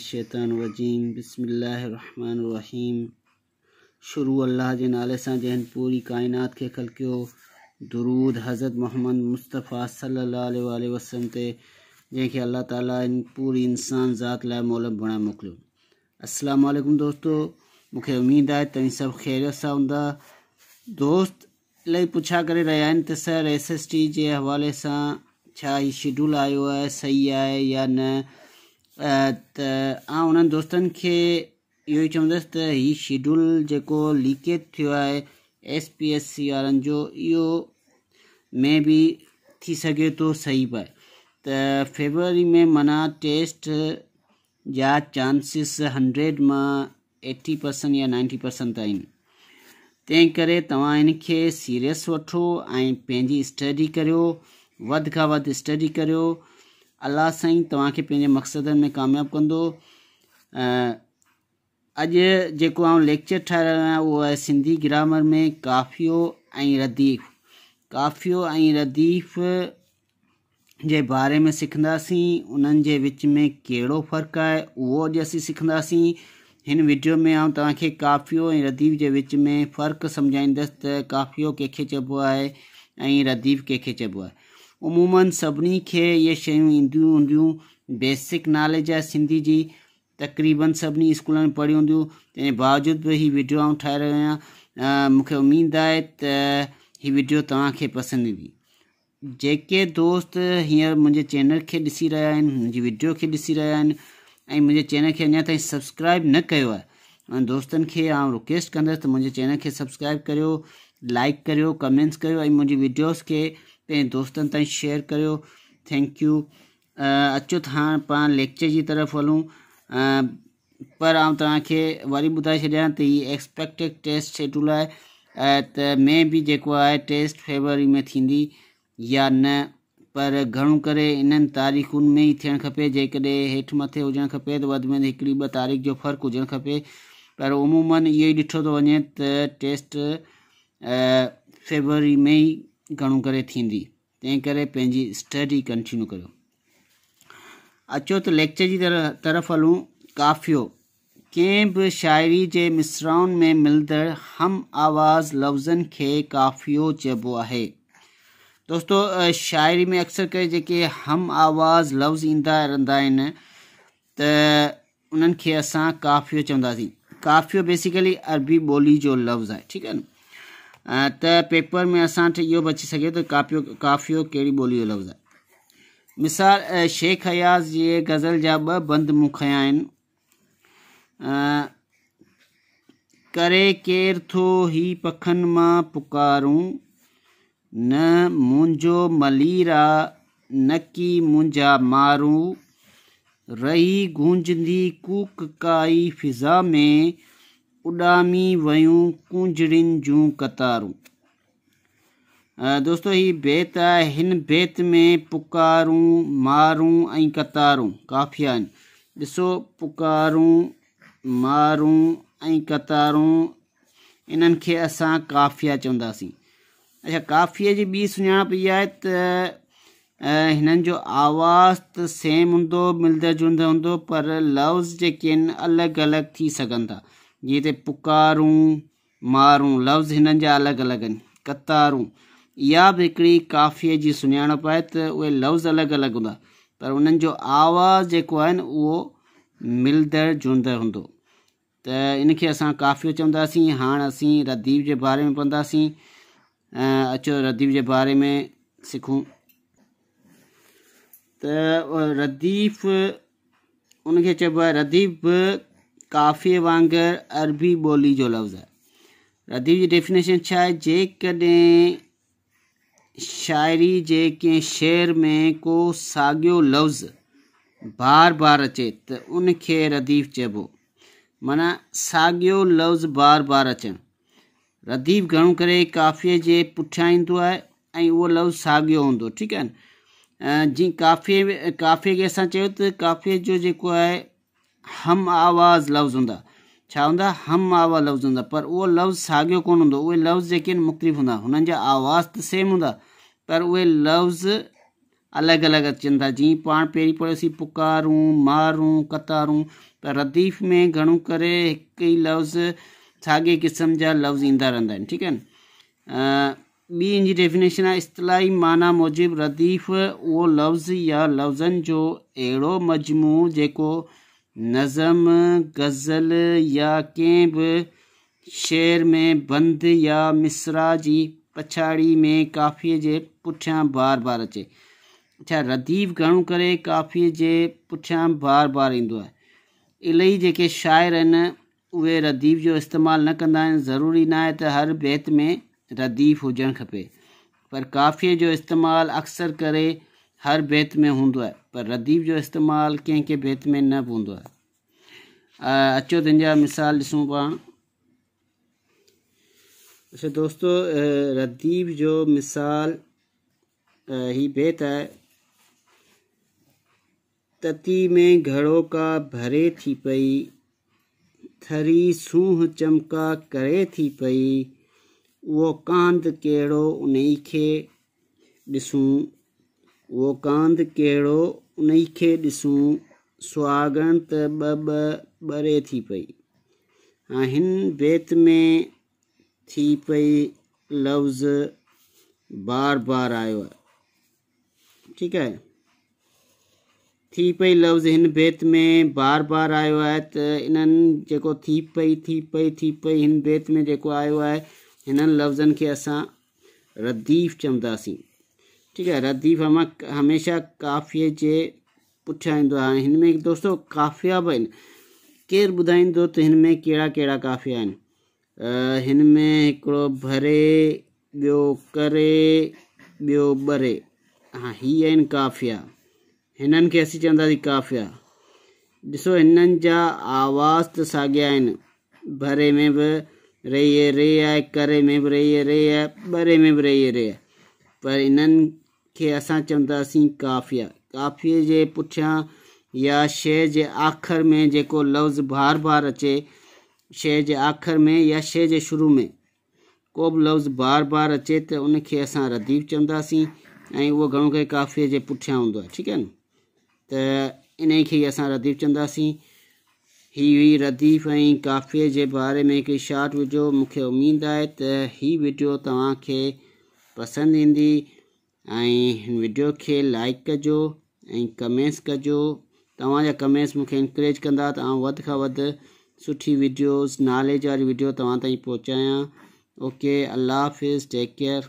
الشيطان الرجيم بسم الله الرحمن الرحيم شروع الله جي نالي سان جنهن پوري ڪائنات کي خلقيو. درود حضرت محمد مصطفيٰ صلي الله عليه واٰله وسلم تي جنهن کي الله تعالي ان پوري انسان ذات لاء مولم بڻائي موڪليو. السلام عليڪم دوستو، مون کي اميد آهي توهين سڀ خيريت سان هوندا. دوست الائي پڇا ڪري رهيا آهن ته سر ايس ايس ٽي جي حوالي سان ڇا هي شيڊول آيو آهي، صحيح آهي يا نه؟ ته آئون انهن دوستن کي اهو ئي چوندس ته هي شيڊول جيڪو ليڪيج ٿيو آهي ايس پي ايس سي وارن جو، اهو مي بي ٿي سگهي ٿو صحيح به آهي ته فيبروري ۾ معنيٰ ٽيسٽ جا چانسز 100 مان 80% يا 90% آهن. تنهن ڪري توهان ان کي سيريس وٺو ۽ پنهنجي اسٽڊي ڪريو، وڌ کان وڌ اسٽڊي ڪريو. الله سائين توهان کي پنهنجي مقصدن ۾ ڪامياب ڪندو. اڄ جيڪو آئون ليڪچر ٺاهي رهيو آهيان اهو آهي سنڌي گرامر ۾ قافيو ۽ رديف. قافيو ۽ رديف جي باري ۾ سکنداسين، انهن جي وچ ۾ ڪهڙو فرق آهي اهو اڄ اسين سکنداسين. هن وڊيو ۾ آئون توهان کي قافيو ۽ رديف جي وچ ۾ فرق سمجهائيندس ته قافيو ڪنهن کي چئبو آهي ۽ رديف ڪنهن کي چئبو آهي. عموماً سڀني کي اهي شيون اينديون هونديون، بيسڪ ناليج آهي سنڌي جي، تقريباً سڀني اسڪولن ۾ پڙهيون هونديون، تنهن جي باوجود به هي وڊيو آئون ٺاهي رهيو آهيان. مون کي اميد آهي ته هي وڊيو توهان کي پسند ايندي. جيڪي دوست هينئر منهنجي چينل کي ڏسي رهيا آهن، منهنجي وڊيو کي ڏسي رهيا آهن ۽ منهنجي چينل کي اڃا تائين سبسڪرائب نه ڪيو آهي، انهن دوستن کي آئون رڪويسٽ ڪندس ته منهنجي چينل کي سبسڪرائب ڪريو، لائڪ ڪريو، ڪمينٽس ڪريو ۽ منهنجي وڊيوز کي پنهنجي دوستن تائين شيئر ڪريو. Thank you. اچو ته هاڻ پاڻ ليڪچر جي طرف هلون. پر آئون توهان کي وري ٻڌائي ڇڏيان ته هي ايڪسپيڪٽيڊ ٽيسٽ شيڊول آهي ته مي بي جيڪو آهي ٽيسٽ فيبروري ۾ ٿيندي يا نه، پر گهڻو ڪري انهن تاريخن ۾ ئي ٿيڻ کپي. جيڪڏهن هيٺ مٿي هجڻ کپي ته وڌ ۾ وڌ هڪڙي ٻه تاريخ جو فرق هجڻ کپي، پر عموماً اهو ئي ڏٺو ٿو وڃي ته ٽيسٽ فيبروري ۾ ئي گهڻو ڪري ٿيندي. تنهن ڪري پنهنجي اسٽڊي ڪنٽينيو ڪريو. اچو ته ليڪچر جي طرف هلون. قافيو ڪنهن به شاعري جي مصرعن ۾ ملندڙ هم آواز لفظن کي قافيو چئبو آهي. دوستو شاعري ۾ اڪثر ڪري جيڪي هم آواز لفظ ايندا رهندا آهن ته انهن کي اسان قافيو چونداسين. قافيو بيسيڪلي عربي ٻولي جو لفظ آهي، ٺيڪ آهي نه؟ ته پيپر ۾ اسان وٽ اهو به اچي سگهي ٿو قافيو قافيو ڪهڙي ٻولي جو لفظ آهي. مثال شيخ اياز جي غزل جا ٻه بند مون کنيا آهن. ڪري ڪير ٿو هي پکن مان پڪارون، نه منهنجو ملير آ نه ڪي منهنجا مارو، رهي گونجندي ڪوڪ ڪائي فضا ۾، اڏامي ويون ڪونجڙين جون قطارون. دوستو هي بيت آهي، هن بيت ۾ پڪارون، مارون ۽ قطارون قافيا آهن. ڏسو پڪارون، مارون ۽ قطارون، انهن کي اسان قافيا چونداسين. اڇا قافيي جي ٻي سڃاڻپ اها آهي ته هنن جو آواز ته سيم هوندو، ملندڙ جلندڙ هوندو، پر لفظ جيڪي آهن الڳ الڳ ٿي سگهن ٿا. جيئن هتي پڪارون، مارون، لفظ هنن جا الڳ الڳ آهن. قطارون، اها به هڪڙي قافيي جي سڃاڻپ آهي ته اهي لفظ الڳ الڳ هوندا، پر انهن جو آواز جيڪو آهي نه اهو ملندڙ جلندڙ هوندو، ته ان کي اسان قافيو چونداسين. هاڻ اسين رديف جي باري ۾ پڙهنداسين. اچو رديف جي باري ۾ سکون. ته رديف ان کي چئبو آهي، رديف به قافيي وانگر عربي ٻولي جو لفظ آهي. رديف جي ڊيفينيشن ڇا آهي؟ جيڪڏهن شاعري جي ڪنهن شعر ۾ ڪو ساڳيو لفظ بار بار اچي ته ان کي رديف چئبو. معنيٰ ساڳيو لفظ بار بار اچڻ. رديف گهڻو ڪري قافيي جي پٺيان ايندو آهي ۽ اهو لفظ ساڳيو هوندو، ٺيڪ آهي نه؟ جيئن قافيي قافيي کي اسان چيو ته قافيي جو جيڪو آهي هم آواز لفظ هوندا. ڇا هوندا؟ هم آواز لفظ هوندا، پر اهو لفظ ساڳيو ڪونه هوندو. اهي لفظ جيڪي آهن مختلف هوندا. هنن جا آواز ته سيم هوندا، پر اهي لفظ الڳ الڳ اچن ٿا. جيئن پاڻ پهرين پڙهيوسين پڪارون، مارون، قطارون، پر رديف ۾ گهڻو ڪري هڪ ئي لفظ ساڳئي قسم جا لفظ ايندا رهندا آهن ٺيڪ آهي ٻي ان جي ڊيفينيشن آهي اصطلاحي معنيٰ موجب رديف اهو لفظ يا لفظن جو اهڙو مجموعو جيڪو نظم، غزل يا ڪنهن به شعر ۾ بند يا مصرع جي پڇاڙي ۾ قافيي جي پٺيان بار بار اچي. اڇا رديف گهڻو ڪري قافيي جي پٺيان بار بار ايندو آهي. الائي جيڪي شاعر آهن اهي رديف جو استعمال نه ڪندا آهن ضروري ناهي ته هر بيت ۾ رديف هجڻ کپي پر قافيي جو استعمال اڪثر ڪري هر بيت ۾ هوندو آهي پر رديف جو استعمال ڪنهن ڪنهن بيت ۾ نه به هوندو آهي. اچو ته ان جا مثال ڏسون پاڻ. اچھا دوستو رديف جو مثال هي بيت آهي تتي ۾ گهڙو ڪا ڀري ٿي پئي ٿري سونهن چمڪا ڪري ٿي پئي اهو ڪانڌ ڪهڙو انهي کي ڏسون اهو ڪانڌ ڪهڙو انهي کي ڏسون سهاڳڻ ته ٻه ٻه ٻري ٿي پئي. هاڻي هن بيت ۾ ٿي پئي لفظ بار بار آيو آهي ٺيڪ آهي ٿي پئي لفظ هن بيت ۾ بار بار آيو آهي ته انهن جيڪو ٿي پئي ٿي پئي ٿي پئي هن بيت ۾ جيڪو آيو آهي هنن لفظن کي اسان رديف چونداسين ٺيڪ آهي رديف هميشه قافيي جي پٺيان ايندو آهي هن ۾ دوستو قافيا به آهن ڪير ٻڌائيندو ته هن ۾ ڪهڙا ڪهڙا قافيا آهن هن ۾ هڪڙو ڀري ٻيو ڪري ٻيو ٻري ها هي آهن قافيا هنن کي اسين چونداسين قافيا ڏسو هنن جا آواز ته ساڳيا آهن ڀري ۾ به ري ري آهي ڪري ۾ به ري ري آهي ٻري ۾ به ري ري آهي پر انهن کي اسان چونداسين قافيه قافيي جي پٺيان يا شعر جي آخر ۾ جيڪو لفظ بار بار اچي شعر جي آخر ۾ يا شعر جي شروع ۾ ڪو به لفظ بار بار اچي ته ان کي اسان رديف چونداسين ۽ اهو گهڻو ڪري قافيي جي پٺيان هوندو آهي ٺيڪ آهي نه ته انهي کي ئي اسان رديف چونداسين هي هئي رديف ۽ قافيي جي باري ۾ هڪ شارٽ وڊيو مون کي اميد آهي ته هي وڊيو توهان کي پسند ايندي ۽ هن وڊيو کي لائڪ ڪجو ۽ ڪمينٽس ڪجو توهان جا ڪمينٽس مون کي انڪريج ڪندا ته آئون وڌ کان وڌ سٺي وڊيوز ناليج واري وڊيو توهان تائين پهچايان اوڪي الله حافظ ٽيڪ ڪيئر.